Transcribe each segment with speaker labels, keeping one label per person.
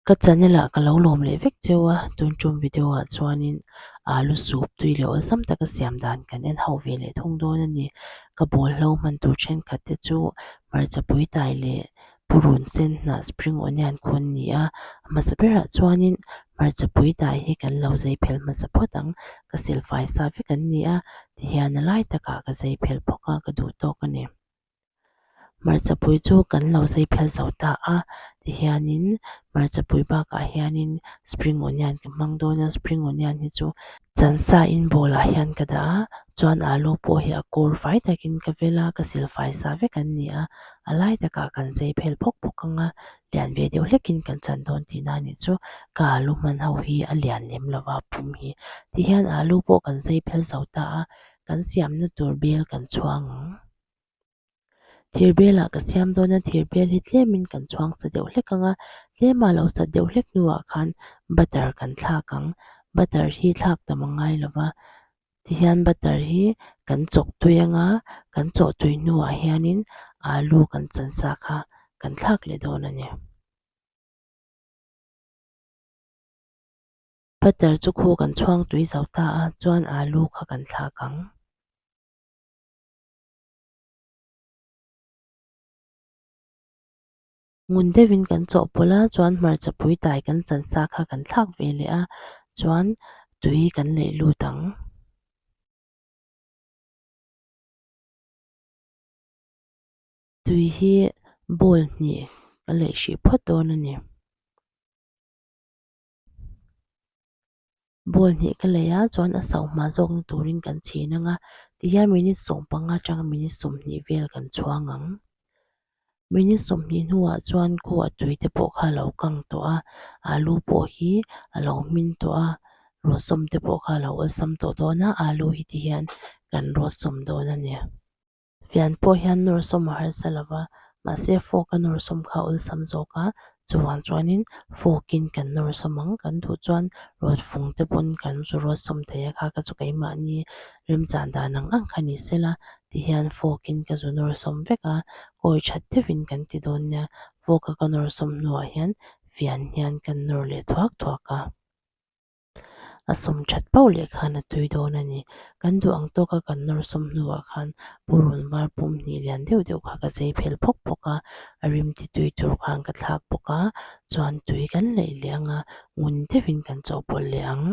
Speaker 1: Ka channel ah ka lo lawm leh vek cheu a, tun tum video ah chuanin alu soup tui leh awlsam taka siam dan kan en hauh ve leh thung dawn a ni. Ka ball hlo hman tur thenkhat te chu hmarcha pui tai leh purun sen hnah spring onion khu an ni a, a hmasa berah chuanin hmarcha pui tai hi kan lo zai phel hmasa phawt ang, ka silfai sa vek an ni a, tihian a lai takah ka zai phel phawk a, ka duh tawk a ni. Hmarchapui chu kan lo zai phel zo ta a tihianin hmarchapui bakah hianin spring onion ka hmang dawn a spring onion hi chu chansa in bowl ah hian ka dah a chuan alu pawh hi a kawr fai takin ka vel a ka sil fai sa vek an ni a a lai takah kan zai phel phawk phawk ang a lian ve deuh hlekin kan chan dawn tihna a nih chu ka alu hman ho hi a lian lem lo va pum hi tihian alu pawh kan zai phel zo ta a kan siamna tur bel kan chhuang ang. Thir belah ka siam dawn a, thir bel hi tlemin kan chhuang sa deuh hlek ang a, tlema lo sat deuh hlek hnuah khan butter kan thlak ang, butter hi thlak tam a ngai lo va, tihian butter hi kan chawk tui ang a, kan chawh tui hnuah hianin alu kan chan sa kha kan thlak leh dawn a ni. Butter chu khu kan chhuang tui zo ta a, chuan alu kha kan thlak ang. Ngun deuhin kan chawhpawlh a chuan hmarcha pui tai kan chan sa kha kan thlak ve leh a chuan tui kan leih lut ang. Tui hi bowl hnih ka leih hrih phawt dawn a ni. Ball hnih ka lei a chuan a soh hma zawkna turin kan chhin ang a tihian minute sawmpanga atanga minute 20 vel kan chhuang ang minute 20 hnuah chuan khu a tui te pawh kha a lo kang tawh a alu pawh hi a lo hmin tawh a rawsawm te pawh kha a lo awlsam tawh dawn a alu hi tihian kan rawsawm dawn a ni. Fian pawh hian nawr sawm a harsa lo va, mahse fork a nawr sawm kha a awlsam zawk a, chuvang chuanin fork in kan nawr sawm ang, kan duh chuan rawt fung te pawn kan zu rawt sawm thei a kha ka chu keimahni remchan dan ang ang kha ni sela tihian fork in ka zu nawr sawm vek a, kawi that deuhin kan ti dawn nia, fork a ka nawr sawm hnuah hian fian hian kan nawr leh thuak thuak a. A sawm that pauh leh khan a tui dawn a ni. Kan duh ang tawka kan nawr sawm hnuah khan purun var pum hnih lian deuh deuh kha ka zei phel phawk phawk a, a rim ti tui tur khan ka thlak bawk a, chuan tui kan leih leh ang a, ngun deuhin kan chawhpawlh leh ang.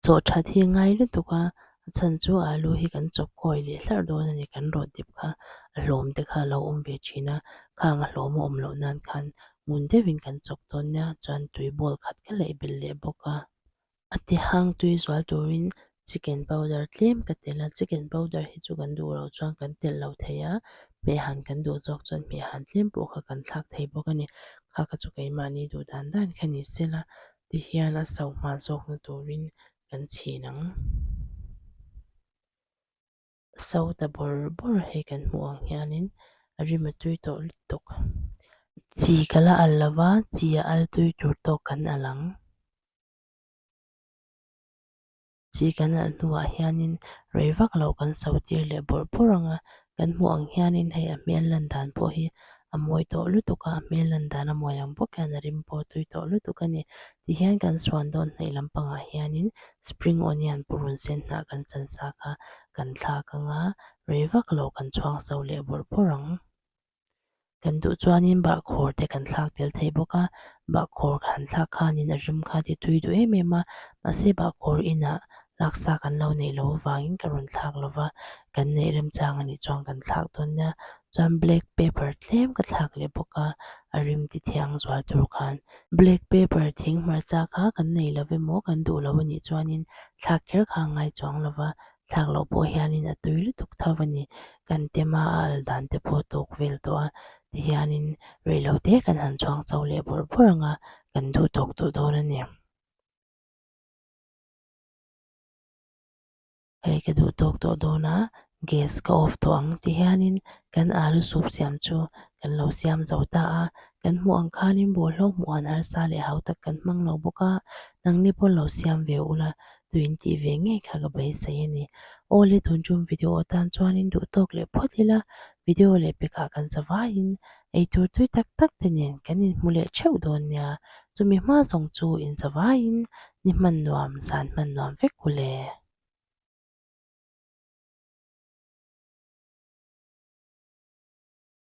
Speaker 1: Chawh that hi a ngai lutuk a, a chhan chu alu hi kan chawp kawi leh hlarh dawn a ni, kan rawt dip kha a hlawm te kha a lo awm ve thin a, khang a hlawm a awm loh nan khan Ngun deuhin kan chawk dawn nia chuan tui bowl khat ka leih belh leh bawk a. A ti hang tui zual turin chicken powder tlem ka telh a, chicken powder hi chu kan duh loh chuan kan telh lo thei a, hmehhan kan duh zawk chuan hmehhan tlem pawh kha kan thlak thei bawk a ni. Kha kha chu keimahni duh dan dan kha ni sela tihian a so hma zawkna turin kan chhin ang. So ta bawr bawr hei kan hmuh ang hianin a rim a tui tawh lutuk. Chi ka la al lova chi a al tui tur tawk kan al ang. Chi kan al hnuah hianin rei vak loh kan so tir leh bawrh bawrh ang a, kan hmuh ang hianin hei a hmel lan dan pawh hi a mawi tawh lutuk a, a hmel lan dan a mawi ang bawk hian a rim pawh a tui tawh lutuk a ni. Tihian kan suan dawn hnaih lampangah hianin spring onion purun sen hnah kan chan sa kha kan thlak ang a, rei vak lo kan chhuang so leh bawrh bawrh ang. Kan duh chuanin bahkhawr te kan thlak tel thei bawk a, bahkhawr han thlak khanin a rim kha ti tui duh em em a, mahse bahkhawr inah laksa kan lo neih loh avangin ka rawn thlak lo va, kan neih remchang anih chuan kan thlak dawn nia. Chuan black pepper tlem ka thlak leh bawk a, a rim ti thiang zual tur khan. Black pepper thing hmarcha kha kan nei lo emaw kan duh lo anih chuanin thlak kher kha a ngai chuang lo va, thlak loh pawh hianin a tui lutuk tho a ni. Kan tema a al dan te pawh tawk vel tawh a, tihianin reilote kan han chhuang chho leh bawrh bawrh ang a, kan duh tawk tawh dawn a ni. Hei ka duh tawk tawh dawn a, gas ka off tawh ang ti hianin kan alu soup siam chu kan lo siam zo ta a, kan hmuh ang khanin bawlhhlawh hmuh an harsa leh hau tak kan hmang lo bawk a, nangni pawh lo siam ve ula tuin tih ve ngei kha ka beisei a ni. Awle tun tum video atan chuanin duh tawk leh phawt ila, video leh pekah kan zavaiin eitur tui tak tak te nen kan inhmu leh theuh dawn nia. Chumi hma zawng chu inzavaiin ni hman nuam, zan hman nuam vek u le.